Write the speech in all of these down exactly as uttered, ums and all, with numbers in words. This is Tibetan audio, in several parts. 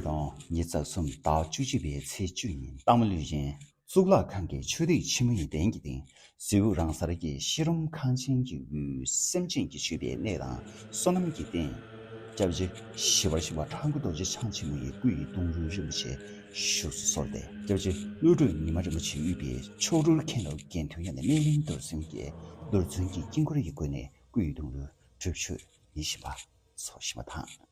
ཡང་ཉེར་གསུམ་ཟླ་བཅུ་གཅིག་པའི་ཚེས་བཅུ་ཉིན་སྟག་མོ་ལུས་སྦྱིན་གཙུག་ལག་ཁང་གི་ཆོས་སྡེ་ཆེན་མོ་ཡི་གདན་གྱི་སྟེང་། གཟི་འོད་རང་གསལ་གྱི་ཤེས་རབ་ཁང་ཆེན་གྱི་དབུས་སེམས་ཅན་གྱི་མཆོད་པའི་གནས་དང་བསོད་ནམས་ཀྱི་རྟེན། སྐྱབས་རྗེ་ཞི་བར་གཤེགས་པ་ཁྲ་འགུ་རྡོ་རྗེ་འཆང་ཆེན་མོ་ཡི་སྐུ་ཡི་གདུང་རུས་རིན་པོ་ཆེ་བཞུགས་སུ་གསོལ་ཏེ། སྐྱབས་རྗེ་བློ་གྲོས་ཉི་མ་རིན་པོ་ཆེ་དབུས་པའི་མཆོག་སྤྲུལ་མཁན་སློབ་དགེ་འདུན་ཡོངས་ནས་སྨིན་གླིང་རྡོར་སེམས་ཀྱི་རྡོར་བརྩོན་གྱི་དཀྱིལ་འཁོར་ཡི་སྒོ་ནས་སྐུ་ཡི་གདུང་རུས་སྒྲུབ་མཆོད་ཉིན་བཞིན་པ་འཚོགས་བཞིན་པ་དང་།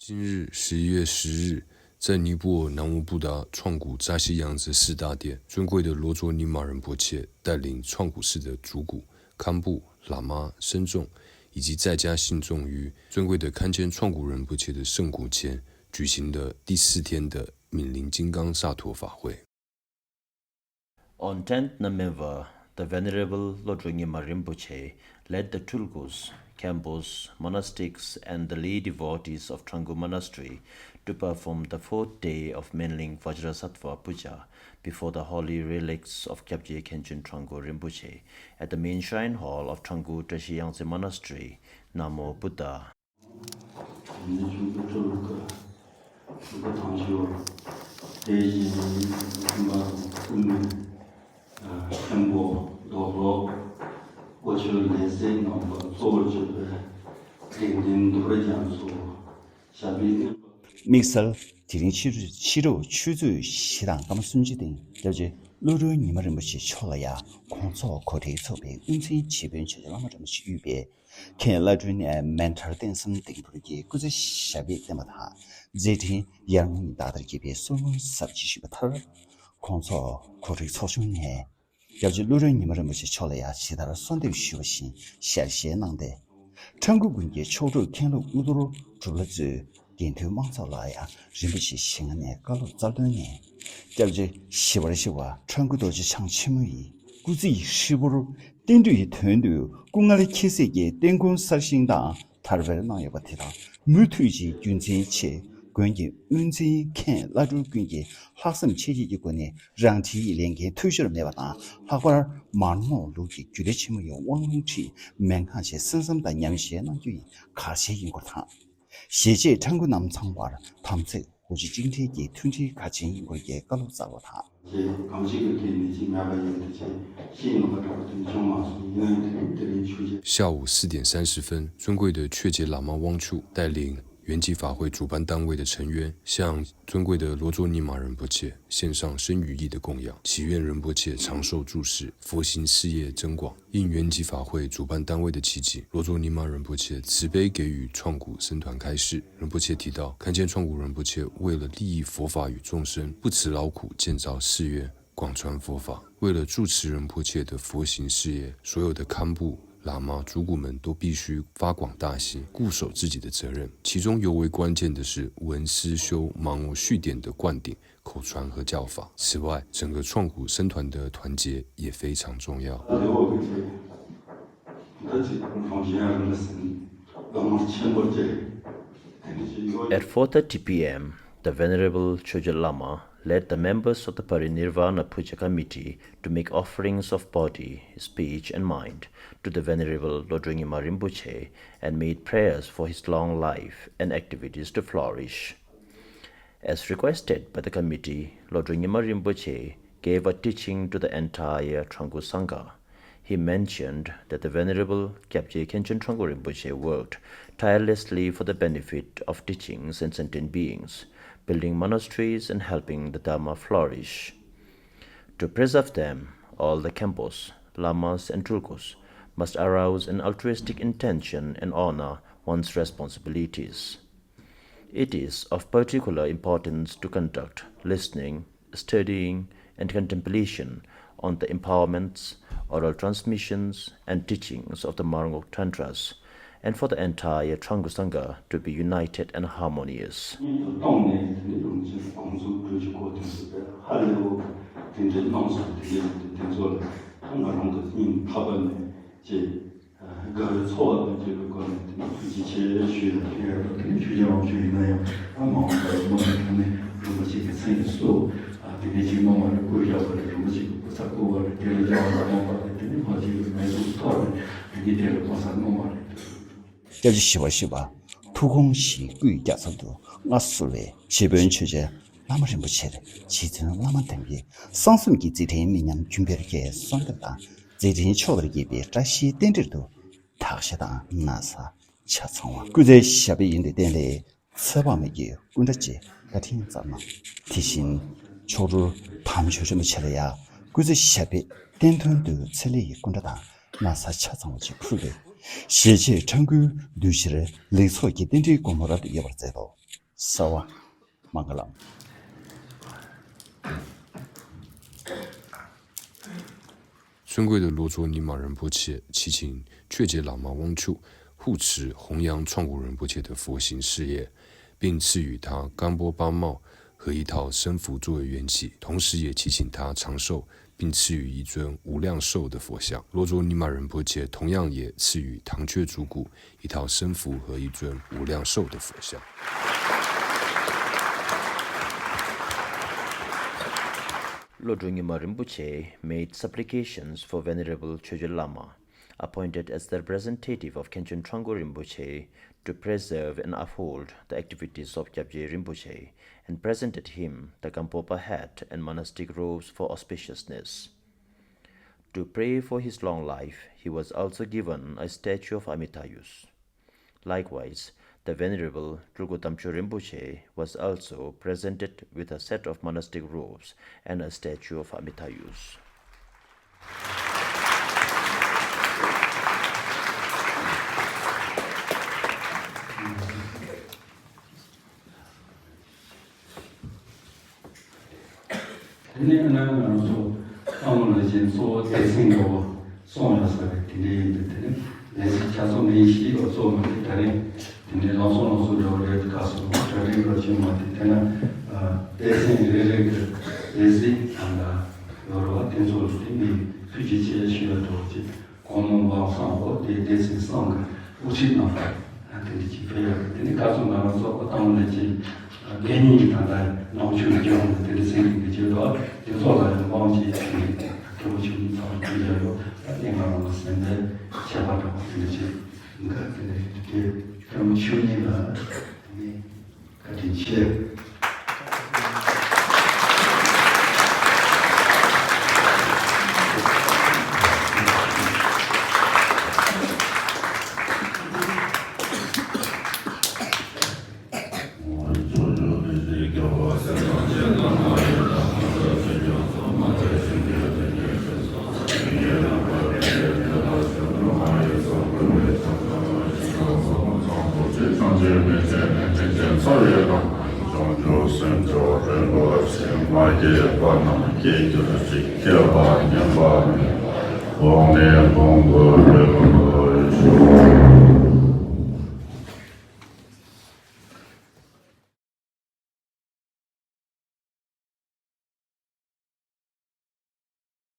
今日十一月十日，在尼泊尔南无布达创古扎西扬子寺大殿，尊贵的罗卓尼玛仁波切带领创古寺的主古、堪布、喇嘛、僧众，以及在家信众于尊贵的堪谦创古仁波切的圣古前举行的第四天的敏灵金刚萨陀法会。 On tenth November, the Venerable Lodro Nyima Rinpoche led the Tulkus, Khenpos, monastics, and the lay devotees of Trangu Monastery to perform the fourth day of Menling Vajrasattva Puja before the holy relics of Gyabje Khenchen Trangu Rinpoche at the main shrine hall of Trangu Tashi Yangtze Monastery, Namo Buddha. དེ་ནས་ཆུང་དུ་སྤྲུལ་སྐུ་ཆུང་དུ་དང་ཞུ་བ། དེ་བཞིན་ཁྱིམ་པ་དང་ཀུན་ནས་མཁན་པོ་རྡོ་སློབ་གོ་ཆོད་ལས་སའི་རྣམ་པ་གཙོ་བོར་གྱུར་པའི་དགེ་འདུན་རྡོ་རྗེ་རྒྱ་མཚོ་ཞབས་པད་བརྟན་པ། དམིགས་བསལ་དེ་རིང་ཕྱི་ཕྱི་དྲོ་ཆུ་ཚོད་བཞི་དང་སྐར་མ་སུམ་ཅུ་སྟེང་སྐྱབས་རྗེ་བློ་གྲོས་ཉི་མ་རིན་པོ་ཆེ་མཆོག་ལ་ཡང་དགོང་ཚོགས་གོ་སྒྲིག་ཚོགས་པའི་དབུ་འཛིན་ཆེད་དཔོན་ཆོས་རྗེ་བླ་མ་རིན་པོ་ཆེ་དབུས་པའི་མཁན་བླ་སྤྲུལ་ནས་མན་ཐར་བསྟན་བསམ་ལྡིང་ཕུར་གྱིས་སྐུ་ཚེ་ཞབས་པད་བརྟན་པ་དང་མཛད་འཕྲིན་ཡར་ངོའི་ཟླ་ལྟར་རྒྱས་པའི་གསོལ་སྨོན་ཟབ་ཅིང་ཞུས་པ་མཐར། དགོང་ཚོགས་གོ་སྒྲིག་ཚོགས་ཆུང་ནས་སྐྱབས་རྗེ་བློ་གྲོས་ཉི་མ་རིན་པོ་ཆེ་མཆོག་ལ་ཡང་ཇི་ལྟར་གསོལ་འདེབས་ཞུས་པ་བཞིན་ཞལ་བཞེས་གནང་སྟེ། ཁྲ་འགུ་དགོན་གྱི་མཆོག་སྤྲུལ་མཁན་སློབ་དབུ་ཐོར་གྲུབ་ལ་གཙོས་དགེ་འདུན་མང་ཚོགས་ལ་ཡང་རིན་པོ་ཆེའི་ཞལ་སྔ་ནས་བཀའ་སློབ་སྩལ་དོན་ནི། སྐྱབས་རྗེ་ཞི་བར་གཤེགས་པ་ཁྲ་འགུ་རྡོ་རྗེ་འཆང་ཆེན་མོ་ཡི་སྐུ་ཚེ་ཡི་ཧྲིལ་པོར་བསྟན་འགྲོའི་དོན་དུ་སྐུ་ངལ་ཁྱད་བསད་ཀྱིས་བསྟན་ཁུངས་གསར་བཞེངས་དང་དར་སྤེལ་གནང་ཡོད་པ་དེ་དག་མུ་མཐུད་ཀྱིས་རྒྱུན་འཛིན་ཆེད་དགོན་གྱི་དབུ་འཛིན་མཁན་བླ་སྤྲུལ་ཀུན་གྱིས་ལྷག་བསམ་ཆེ་བསྐྱེད་ཀྱི་སྒོ་ནས་རང་འཁྲིའི་ལས་འགན་འཐུས་ཤོར་མེད་པ་དང་། ལྷག་པར་མར་ནོར་ལུགས་ཀྱི་རྒྱུད་སྡེ་ཆེན་མོ་ཡི་དབང་ལུང་ཁྲིད་མན་ངག་ཆེད་གསན་བསམ་དང་ཉམས་བཞེས་གནང་རྒྱུ་ཡི་གལ་ཆེ་ཡིན་སྐོར་དང་། ཞལ་ཆད་ཁྲ་འགུ་རྣམ་ཚང་བར་དམ་ཚིག་དགུ་བཅུ་གཅིག་འབྲེལ་གྱི་མཐུན་སྒྲིལ་གལ་ཆེན་ཡིན་སྐོར་གྱི་བཀའ་སློབ་སྩལ་བ་དང་། ཞེས་གང་ཞིག་གི་དེ་ནི་ཅི་མེད་པ་ཡིན་དེ་ཅི་ཤེས་ནུས་པ་དྲག་པོ་དེ་ནི་བྱུང་མ་སོང་། ཡིན་ན་ཡང་དེ་རིང་དེ་རིང་ཆོས་བྱེད། 下午四点三十分，尊贵的确节喇嘛汪处带领圆寂法会主办单位的成员，向尊贵的罗卓尼玛仁波切献上生与义的供养，祈愿仁波切长寿住世，佛行事业增广。应圆寂法会主办单位的祈请，罗卓尼玛仁波切慈悲给予创古僧团开示。仁波切提到，堪见创古仁波切为了利益佛法与众生，不辞劳苦建造寺院，广传佛法。为了住持仁波切的佛行事业，所有的堪布、喇嘛、主古们都必须发广大心，固守自己的责任。其中尤为关键的是文思修盲悟续典的灌顶、口传和教法。此外，整个创古僧团的团结也非常重要。 At four thirty p m, the Venerable Chogyal Lama led the members of the Parinirvana Puja Committee to make offerings of body, speech, and mind to the Venerable Lodro Nyima Rinpoche and made prayers for his long life and activities to flourish. As requested by the committee, Lodro Nyima Rinpoche gave a teaching to the entire Trangu Sangha. He mentioned that the Venerable Gyabje Khenchen Trangu Rinpoche worked tirelessly for the benefit of teachings and sentient beings, building monasteries and helping the Dharma flourish. To preserve them, all the Khenpos, Lamas, and Tulkus must arouse an altruistic intention and honor one's responsibilities. It is of particular importance to conduct listening, studying, and contemplation on the empowerments, oral transmissions, and teachings of the Marngok Tantras, and for the entire Trangu Sangha to be united and harmonious. དགའ་བའི་ཚོར་བ་དང་བཅས་པའི་སྒོ་ནས་དེ་ནི་ཐུགས་རྗེ་ཆེ་ཞུ་ཡ་ཐུགས་ཡ་དང་དེ་ནི་ཆོས་རྒྱལ་དབང་ཕྱུག་ཡིན་ན་ཡང་ཨ་མ་འོངས་པར་མ་ནི་ཐོག་ནས་རིན་པོ་ཆེ་གི་མཚན་གྱི་སྲོག་ཨ་དེ་ནས་ཅིག་གནང་བ་རེད། སྐུ་བཞག་པ་རེད། རིན་པོ་ཆེ་གི་སྐུ་ཚ་བསྐོར་བ་རེད། དེ་ལ་བཅར་བ་གནང་བ་རེད། དེ་ནི་མ་བྱས་པའི་མེ་ཏོག་ཐོག་རེད། དེ་ནི་དེ་ལ་གོང་ས་གནང་བ་རེད། སྐྱབས་རྗེ་ཞི་བར་གཤེགས་པ་ ཕུག་དགོངས་ཤིང་སྐུའི་རྒྱལ་ཚབ་ཏུ་མངའ་གསོལ་བའི་རྗེ་དཔོན་ཆོས་རྗེ་བླ་མ་རིན་པོ་ཆེར་རྗེ་བཙུན་བླ་མ་དམ་པའི་གསང་གསུམ་གྱི་མཛད་འཕྲིན་མི་ཉམས་རྒྱུན་འཕེལ་གྱི་གསོལ་འདེབས་དང་། མཛད་འཕྲིན་འཕྱོག་པར་བགྱིས་པའི་བཀྲ་ཤིས་རྟེན་འབྲེལ་དུ། དག་ཞལ་དང་ན་བཟའ་ཆ་ཚང་བ། སྐུ་ཚེ་ཞབས་པད་ཡུན་དུ་བརྟན་ལ། ཚེ་དཔག་མེད་ཀྱི་སྐུ་འདྲ་བཅས་བཀའ་དྲིན་སྩལ་གནང་། དེ་བཞིན་མཆོག་སྤྲུལ་དམ་ཆོས་རིན་པོ་ཆེ་ལ་ཡང་སྐུ་ཚེ་ཞབས་པད་བརྟན་དོན་དུ་ཚེ་ལྷ་ཡི་སྐུ་འདྲ་དང་ན་བཟའ་ཆ་ཚང་བ་ཅིག་ཕུལ་ཏེ། ཞལ་མཇལ་ཕྲེང་སྐོར་གདུལ་ཕྱིར་ལེགས་ཚོགས་ཀྱི་རྟེན་འབྲེལ་སྒོ་མོ་རབ་ཏུ་ཡོད་པར་མཛད་དོ། གསོལ་བ། མངྒ་ལམ། 尊贵的罗卓尼玛仁波切祈请确觉喇嘛汪处护持弘扬创古仁波切的佛行事业，并赐予他甘波巴帽和一套僧服作为缘起，同时也祈请他长寿，并赐予一尊无量寿的佛像。罗卓尼玛仁波切同样也赐予唐却主古一套僧服和一尊无量寿的佛像。 Lodro Nyima Rinpoche made supplications for Venerable Chogyal Lama, appointed as the representative of Khenchen Trangpo Rinpoche, to preserve and uphold the activities of Gyabje Rinpoche, and presented him the Gampopa hat and monastic robes for auspiciousness. To pray for his long life, he was also given a statue of Amitayus. Likewise, the Venerable Tulku Tamcho Rinpoche was also presented with a set of monastic robes and a statue of Amitayus. དེ་ནས་ཨ་ནི་ང་རང་ཚོ་སྟག་མོ་ལས་ཅན་གཙོ་བོ་སྡེ་ཚན་འདྲ་བོ་སོང་ཡོད་ས་རེད། དེ་འདྲ་ཡིན་དུས་དེ་ནས་ལས་གཞི་ཆ་ཚང་མིན་ཞིག་ཡོད་གཙོ་མ་རེད། ད་རེས་དེ་འདྲའི་ལམ་སང་ལམ་སང་འདྲ་བོ་རེད། སྐབས་སུ་གྲ་སྒྲིག་འགྲོ་ཆེན་མ་དེ་དེ་ན་སྡེ་ཚན་རེ་རེ་གི་ལས་གཞི་དང་འདྲ་ཡོད་རེད་བ། དེ་ཚོ་ལ་དེ་ནས་ཐུགས་རྗེ་ཆེ་ཞུ་ཡ་འདྲ་བོ་ཅིག་གོང་མ་འབངས་སང་འོ་དེ་སྡེ་ཚན་སང་གི་དབུ་ཁྲིད་གནང་བ་དེ་འདྲ་ཅིག་ཕེབས་ཡོད་རེད། དེ་ནས་སྐབས་སུ་ང་རང་ཚོ་ཨོ་སྟག་མོ་ལས་ཅན་བརྒྱད་གཉིས་ཀྱི་ད་ལྟ་ནང་ཆོས་ཀྱི་སྐྱོང་བ་དེ་འདྲ་ཚན་གྱི་འདི་བརྗོད་དོ། དེ་ཚོ་ལ་ཡང་དབང་ཆེ་ཞུ་ནས་སྐྱོ་པོ་ཆུང་ཚང་མ་ཐུགས་རྗེ་ཡོད། ད་དེ་ང་རང་ལ་སེམས་པའི་ཁྱད་པར་འདྲ་བོ་དེ་འདྲ་ཅིག་འགའ་དེ་ནས་དེ་སྐྱོ་པོ་ཆུང་གཉིས་ལ་དེ་ནས། བཀའ་དྲིན་ཆེ།